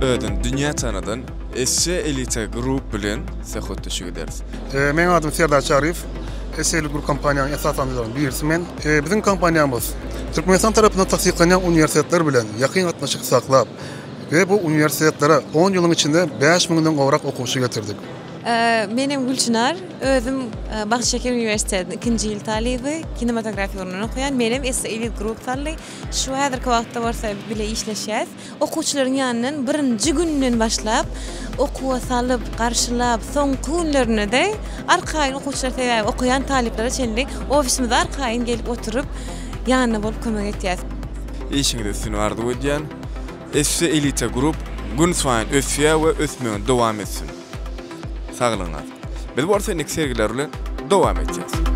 Özüni dünýä tanadan SC Elite Group bilen söhbetdeşlik ederis. Meň adym Serdar Çaryýew. SC Elite Group kompaniýanyň esaslandyryjylarynyň birisi men. Biziň kompaniýamyz Türkmenistan tarapyndan tassyklanýan uniwersitetler bilen ýakyn gatnaşyk saklap we bu uniwersitetlere on ýylyň içinde bäş müňden gowrak okuwçy getirdik. Menem Gülçynar, özüm Bagty Şeker uniwersitetiniň ikinji ýyl talyby, kinematografiýa ugrundan okaýan. Menem SC Elite Group saldy. Şu häzirki wagtda bolsa bile işleşýäs. Okuwçylaryň ýanyndan birinji günden başlap okuwa salyp, garşylap, soňky günlerinde-de arkaýyn okuwçylar sebäbi okaýan talyplara çenli ofisimize arkaýyn gelip oturyp, ýanynda bolup kömek etýäs. Işiňizde üstünlik arzuw edýän. SC Elite Group gün saýyn ösýär we ösmegini dowam etsin. Saglygyňyz. Biz bolsa indiki sergiler bilen dowam etýäs.